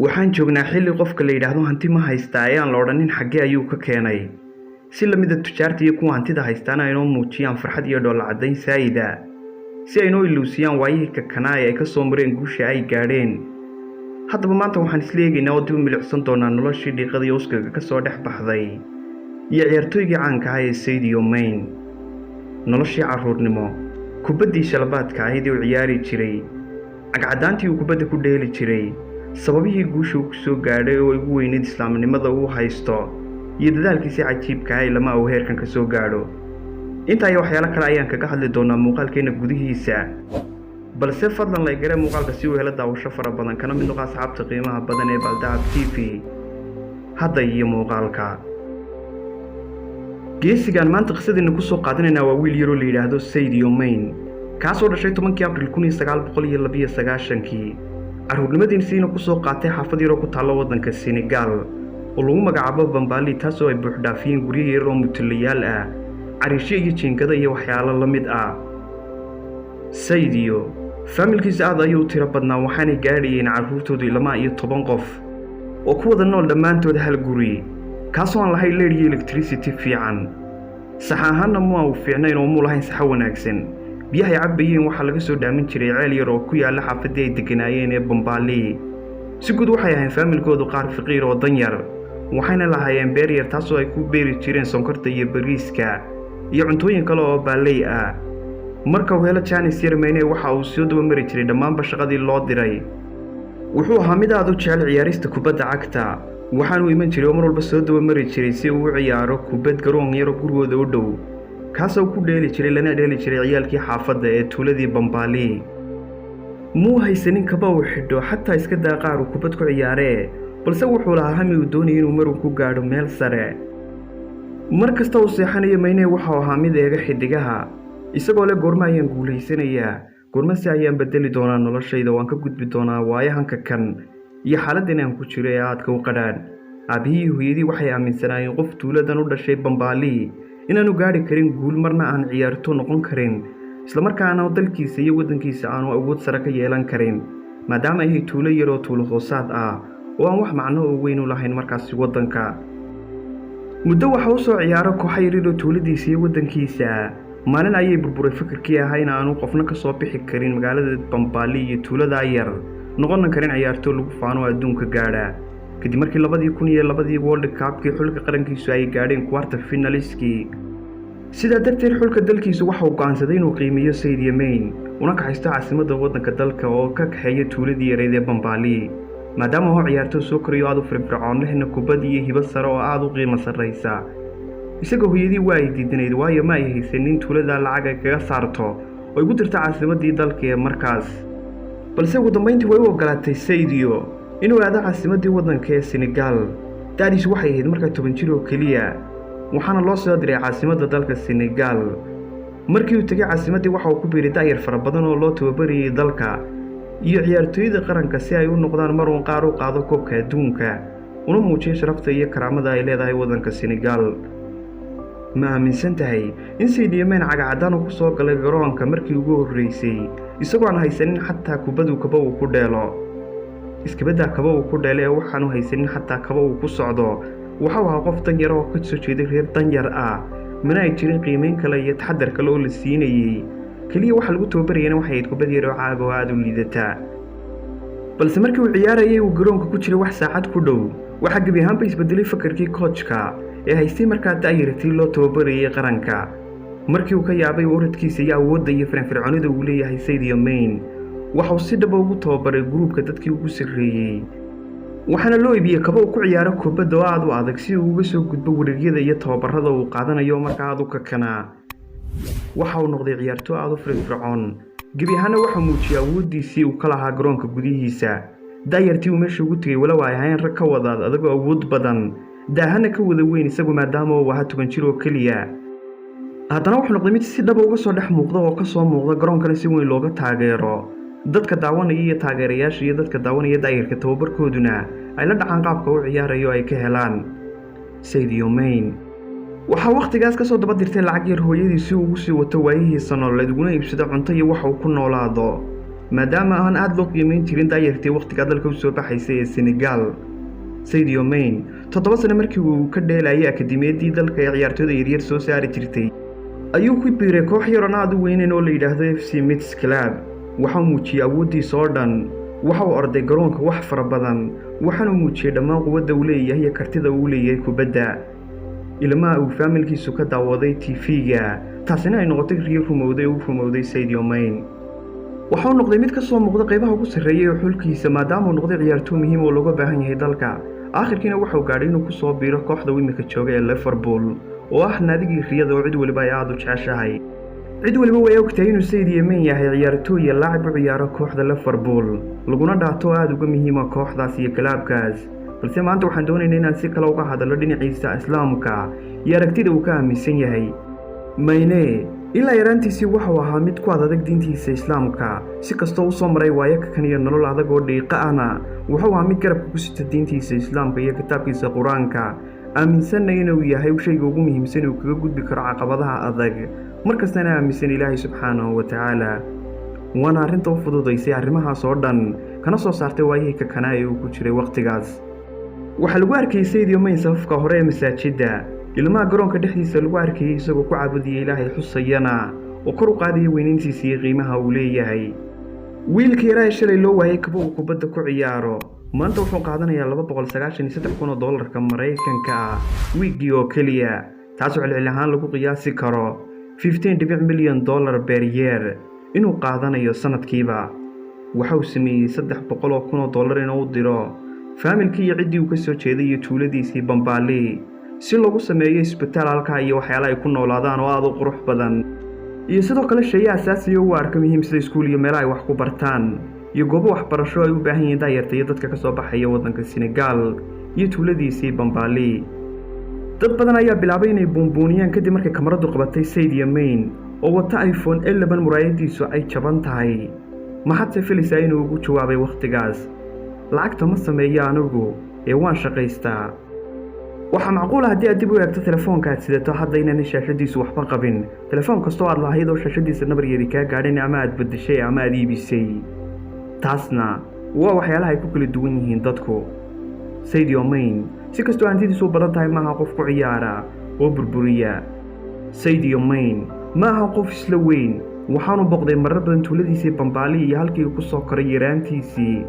Waxaan joognaa xilli qofka la yidhaahdo hanti ma haystaa ee aan la odhanin xaggee ayuu ka keenay. Si lamida tujaarta iyo kuwa hantida haystaana aynoo muujiyaan farxad iyo dhoolla caddayn saayida, si aynoo iluusiyaan waayihii kakanaa ee ay ka soo mareen guusha ay gaadheen. Haddaba maanta waxaan isla eegaynaa oo dib u milicsan doonaa noloshii dhiiqada iyo uskaga ka soo dhex baxday iyo ciyaartooygii caanka ah ee Sadio Mane. Noloshii carruurnimo, kubaddii shalabaadka ahayd ee uu ciyaari jiray, cagcadaantii uu kubadda ku dheeli jiray, sababihii guusha uu ku soo gaadhay oo ugu weyneyd islaamnimada uu haysto, iyo dadaalkiisa cajiibka ah ilama uu heerkan ka soo gaadho. Intaa iyo waxyaalo kale ayaan kaga hadli doonaa muuqaalkeena gudihiisa, balse fadlan like garee muuqaalka si uu helo daawasho fara badan, kana mid noqo asxaabta qiimaha badan ee Baaldahab TV. Hadda iyo muuqaalka. Geesigaan maanta qisadeena kusoo qaadanaynaa waa wiil yaroo la yidhaahdo Sadio Mane, kaasoo dhashay 10-kii Abril 1992-kii, carruurnimadiisiina kusoo qaatay xaafad yaroo ku taallo waddanka Senegal oo lagu magacaabo Bambali, taasoo ay buuxdhaafiyeen guryo yar oo mutulayaal ah, cariishyo iyo jiingado iyo waxyaalo la mid ah. Sadio faamilkiisa aad ayuu u tiro badnaa, waxaanay gaadhayeen carruurtoodu ilamaa iyo 10 qof oo ku wada nool dhammaantood hal guri, kaasoo aan lahayn leer iyo electricity fiican. Sax ahaanna ma uu fiicnayn oo muu lahayn saxo wanaagsan. Biyahay cabbayeen waxaa laga soo dhaamin jiray ceel yar oo ku yaalla xaafaddii ay degganaayeen ee Bambaali. Si guud waxay ahayn faamilkoodu qaar faqiir oo danyar, waxayna lahaayeen beer yar, taasoo ay ku beeri jireen sonkorta iyo bariiska iyo cuntooyin kale oo baalley ah. Marka uu helo jaanis yar, Mane waxa uu soo dabamari jiray dhammaanba shaqadii loo diray. Wuxuu ahaa mid aad u jecel ciyaarista kubadda cagta, waxaanuu iman jiray oo mar walba soo dabamari jiray si uu u ciyaaro kubad garoon yaro gurigooda u dhow, kaasoo ku dheeli jiray lana dheeli jiray ciyaalkii xaafadda ee tuuladii Bambaali. Muu haysanin kaba uu xidho, xataa iska daa qaar uu kubad ku ciyaaree, balse wuxuu lahaa hami uu doonayay inuu maruu ku gaadho meel sare. Mar kasta uu seexanayo, Mane waxau ahaa mid eega xidigaha, isagoo leh: "Goorma ayaan guulaysanayaa? Goormase ayaan bedeli doonaa noloshayda? Waan ka gudbi doonaa waayahanka kan iyo xaaladdan aan ku jiro ee aadka u qadhaadh?" Aabbihii hooyadii waxay aaminsanaayeen qof tuuladan u dhashay Bambaali inaanu gaadhi karin guul, marna aan ciyaarto noqon karin, islamarkaana dalkiisa iyo waddankiisa aanu awood sare ka yeelan karin, maadaama ay tuulo yar oo tuulo hoosaad ah oo aan wax macno oo weyn u lahayn markaasi waddanka. Muddo waxa u soo ciyaaro kooxa yaryar oo tuuladiisa iyo waddankiisa. Maalin ayay burburay fikirkii ahaa in aanu qofna ka soo bixi karin magaalada Bambaali iyo tuuladaa yar, noqonan karin ciyaartoo lagu faano adduunka gaadha, kadib markii 2002-dii World Cupkii xulka qarankiisu ay gaadheen quarter finaliskii. Sidaa darteed xulka dalkiisu waxa uu go'aansaday inuu qiimeeyo Sadio Mane, una kaxaysto caasimadda waddanka dalka oo ka kaxeeya tuuladii yareyd ee Bambaali, maadaama oo ciyaartoo soo korayo aada u firfircoon, lehna kubad iyo hibo sare oo aada u qiimo sarraysa. Isagoo hooyadii waa ay diidanayd, waayo ma ay haysanin tuulada lacag ay kaga saarto oo ay ku dirto caasimaddii dalka ee markaas. Balse ugu dambayntii way u ogolaatay Sadio inuu aado caasimaddii waddanka ee Senegal. Da'diisu waxay ahayd markaa 10 jir oo keliya, waxaana loo soo diray caasimadda dalka Senegal. Markii uu tegay caasimaddii, waxa uu ku biiray da'yar fara badan oo loo tababarayay dalka iyo ciyaartooyada qaranka, si ay u noqdaan mar uun qaar u qaado koobka adduunka, una muujiyo sharafta iyo karaamada ay leedahay waddanka Senegal. Ma aaminsan tahay in Sadio Mane cagacadaan uu ku soo galay garoonka markii ugu horreysay, isagoo aan haysanin xataa kubaduu kaba uu ku dheelo? Iskabaddaa kaba uu ku dheelo ee waxaanu haysanin xataa kaba uu ku socdo. Waxau ahaa qof danyar oo ka soo jeeday reer danyar ah, mana ay jirin qiimeyn kale iyo taxadar kale oo la siinayey. Keliya waxa lagu tababarayana waxay ahayd kubad yar oo caaga oo aada u liidataa. Balse markii uu ciyaarayay, uu garoonka ku jiray wax saacad ku dhow, waxaa gebi ahaanba isbedelay fakarkii coachka ee haystay markaa da'yartii loo tababarayay qaranka, markii uu ka yaabay oradkiisa iyo awoodda iyo firfircoonida uu leeyahay Sadio Mane. Waxa uu si dhaba ugu tababaray gruubka dadkii ugu sarreeyey, waxaana loo iibiyey kaba uu ku ciyaaro kubadda oo aada u adag, si uu uga soo gudbo wareegyada iyo tababarada uu qaadanayo markaa aada u kakanaa. Waxa uu noqday ciyaartoo aada u firfircoon, gebi ahaana waxaa muujiyey awooddiisii uu ka lahaa garoonka gudihiisa. Da'yartii uu meesha ugu tegey, walow ay ahayn rag ka wadaad adagoo awood badan, daahana ka wada weyn isagu, maadaama uu ahaa 10 jir oo keliya, haddana wuxuu noqday mid si dhaba uga soo dhex muuqda oo ka soo muuqda garoonkana si weyn looga taageero. Dadka daawanaya iyo taageerayaasha iyo dadka daawanaya da'yarka tababarkooduna ay la dhacaan qaabka u ciyaarayo ay ka helaan. Sadio Mane waxaa wakhtigaas kasoo daba dirtay lacag yar hooyadii, si uu ugu sii wato waayihiisa nololeed, uguna iibsado cunto iyo waxa uu ku noolaado. Maadaama aan aada loo qiimeyn jirin daayartii wakhtigaa dalka usoo baxaysay ee Senegal. Sadio Mane 7 sano markii uu ka dheelayay akademiyadii dalka ee ciyaartooyda yaryar soo saari jirtay, ayuu ku biiray koox yaroon aada u weyneyn oo la yidhaahdo FC Metz Club. Waxa uu muujiyey awooddiisa oo dhan. Waxa uu orday garoonka wax fara badan, waxaanuu muujiyey dhammaan quwadda uu leeyahay iyo kartida uu leeyahay kubadda, ilmaha uu faamilkiisu ka daawaday TV-ga. Taasina ay noqotay riyo rumowday oo u rumowday Sadio Mane. Waxa uu noqday mid ka soo muuqda qaybaha ugu sarreeyay ee xulkiisa, maadaama uu noqday ciyaartooy muhiim oo looga baahan yahay dalka. Aakhirkiina waxauu gaadhay inuu ku soo biiro kooxda uu imika jooga ee Liverpool, oo ah naadigii riyada oo cid weliba ay aada u jeceshahay. Cid weliba way ogtahay inuu Sadio Mane yahay ciyaartooy iyo laacib u ciyaaro kooxda Liverpool, laguna dhaato oo aada uga muhiima kooxdaas iyo club-kaas. Balse maanta waxaan doonaynaa inaan si kale uga hadallo dhinaciisa Islaamka iyo aragtida uu ka aaminsan yahay. Mane ilaa yaraantiisii waxau ahaa mid ku adadag diintiisa Islaamka. Si kastoo usoo maray waayo kakan iyo nolol adag oo dhiiqa ahna, wuxuu ahaa mid garabka ku sita diintiisa Islaamka iyo kitaabkiisa Qur-aanka, aaminsanna inuu yahay shayga ugu muhiimsan uu kaga gudbi karo caqabadaha adag, markastana aaminsan Ilaahay subxaanahu wa tacaala. Waana arrinta u fududaysay arrimahaas oo dhan, kana soo saartay waayihii kakanaa ee uu ku jiray wakhtigaas. Waxaa lagu arkayay Sadio Mane safafka hore ee masaajidda, ilmaha garoonka dhexdiisa lagu arkayay isagoo ku caabudaya Ilaahay, xusayana oo kor u qaadaya weynayntiisa iyo qiimaha uu leeyahay. Wiilka yaraa ee shalay loo waayay kaba uu kubadda ku ciyaaro, maanta wuxuu qaadanayaa 293,000 oo dollarka Maraykanka ah wiiggii oo keliya, taasoo celcel ahaan lagu qiyaasi karo 15 dhibic milyan dollar per year inuu qaadanayo sanadkiiba. Waxa uu sameeyey 300,000 oo dollar inuu u diro faamilkii iyo ciddii uu ka soo jeeday iyo tuuladiisii Bambaali, si loogu sameeyo isbitaal halkaa iyo waxyaala ay ku noolaadaan oo aada u qurux badan, iyo sidoo kale sheeye asaasiya u arka muhiim, sida iskuul iyo meelo ay wax ku bartaan iyo goobo waxbarasho ay u baahan yihiin daayarta iyo dadka ka soo baxaya waddanka Senegal iyo tuuladiisii Bambaali. Dad badan ayaa bilaabay inay buunbuuniyaan kadib markay kamaradu qabatay Sadio Mane oo wata iPhone 11 muraayadiisu ay jaban tahay. Maxaadse filaysaa inuu ugu jawaabay wakhtigaas? "Lacagta ma sameeyo anigu ee waan shaqaystaa." Waxaa macquula haddii aad dib u eegto telefoonka aad sidato hadda inaanay shaashadiisu waxba qabin. Telefoon kastoo aad lahayd oo shaashadiisa nabar yari kaa gaadhin, ama aad beddeshay ama aad iibisay. Taasna waa waxyaalaha ay ku kala duwan yihiin dadku. Sadio Mane, si kastoo hantidiisu u badan tahay, maaha qof ku ciyaara oo burburiya. Sadio Mane ma aha qof isla weyn. Waxaanu boqday marar badan tuuladiisii Bambaali iyo halkii uu ku soo koray yaraantiisii.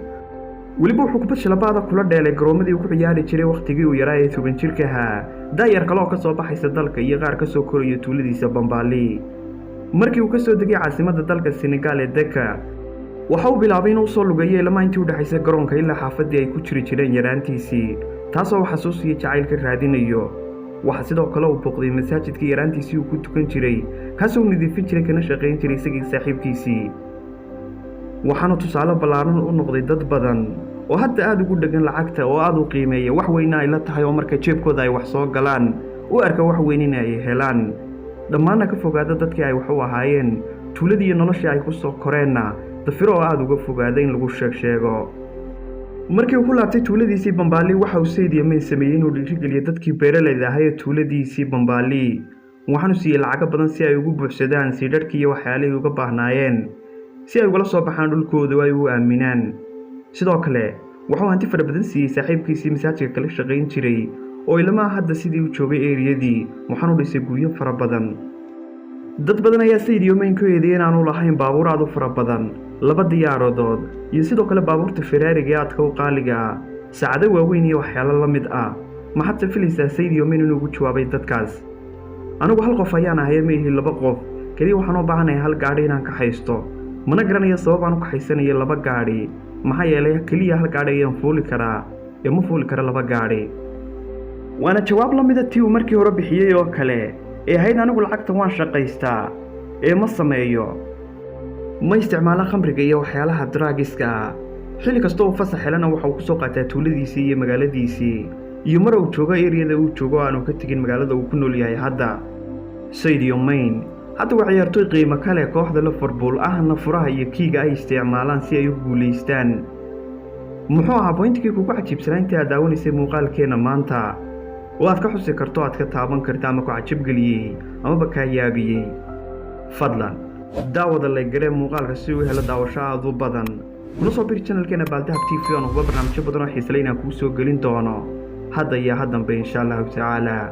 Weliba wuxuu kubad shalabaada kula dheelay garoomadii uu ku ciyaari jiray wakhtigii uu yaraa ee 10 jirka ahaa, daayar kale oo ka soo baxaysa dalka iyo qaar ka soo koraya tuuladiisa Bambaali. Markii uu ka soo degay caasimadda dalka Senegal ee Deka, waxa uu bilaabay inuu usoo lugeeyo ilamaa intii u dhexaysa garoonka ilaa xaafaddii ay ku jiri jireen yaraantiisii, taasoo uu xasuusiyo jacayl ka raadinayo. Waxaa sidoo kale uu booqday masaajidkii yaraantiisii uu ku tukan jiray, kaasoo uu nadiifin jiray kana shaqayn jiray isagii saaxiibkiisii. Waxaana tusaale ballaaran u noqday dad badan oo hadda aada ugu dheggan lacagta oo aada u qiimeeya, wax weyna ay la tahay, oo marka jeebkooda ay wax soo galaan u arka wax weyn in ay helaan, dhammaanna ka fogaada dadkii ay wax u ahaayeen, tuuladii iyo noloshii ay ku soo koreenna dafiro oo aada uga fogaada in lagu sheeg sheego. Markii uu ku laabtay tuuladiisii Bambaali, waxa uu Sadio Mane sameeyey inuu dhiirigeliyo dadkii beeralayda ahaa ee tuuladiisii Bambaali. Waxaanu siiyey lacago badan si ay ugu buuxsadaan siidhadhkii iyo waxyaalihii uga baahnaayeen, si ay ugala soo baxaan dhulkooda oo ay u aaminaan. Sidoo kale waxuu hanti fara badan siiyey saaxiibkiisii masaajidka kala shaqayn jiray, oo ilamaa hadda sidii u joogay eeriyadii. Waxaanu dhisay guryo fara badan. Dad badan ayaa Sadio Mane ku eedeeyay inaanu lahayn baabuur aad u fara badan, laba diyaaradood iyo sidoo kale baabuurta Feraariga ee aadka u qaaliga ah, saacado waaweyn iyo waxyaalo la mid ah. Maxaadse filaysaa Sadio Mane inuu ugu jawaabay dadkaas? "Anigu hal qof ayaan ahay, ma ihi laba qof. Keliya waxaan u baahanahay hal gaadhi inaan kaxaysto. Mana garanayo sabab aan u kaxaysanayo laba gaadhi, maxaa yeelay keliya hal gaadhi ayaan fuuli karaa ee ma fuuli kara laba gaadhi." Waana jawaab la mida tii uu markii hore bixiyey oo kale ee ahayd: "Anigu lacagta waan shaqaystaa ee ma sameeyo." Ma isticmaalo khamriga iyo waxyaalaha drugs-ka ah. Xilli kasta uu fasax helana, waxa uu kusoo qaataa tuuladiisii iyo magaaladiisii, iyo mar uu joogo eriyada uu joogo aanu ka tegin magaalada uu ku nool yahay hadda. Sadio Mane hadda waa ciyaartoy qiimo kale kooxda Liverpool, ahna furaha iyo kiiga ay isticmaalaan si ay u guulaystaan. Muxuu ahaa point-kii kugu cajiibsanaa intii aad daawanaysay muuqaalkeenna maanta, oo aad ka xusi karto, aad ka taaban karta, ama ku cajabgeliyey amaba kaa yaabiyey? Fadlan Daawada, like garee muuqaalka si uu helo daawasho aad u badan. Kuna soo bir channelkeena Baaldahab TV, oon huba barnaamijyo badan oo xiisle inaan kuu soo gelin doono hadda iyo haddanba, insha Allahu tacaala.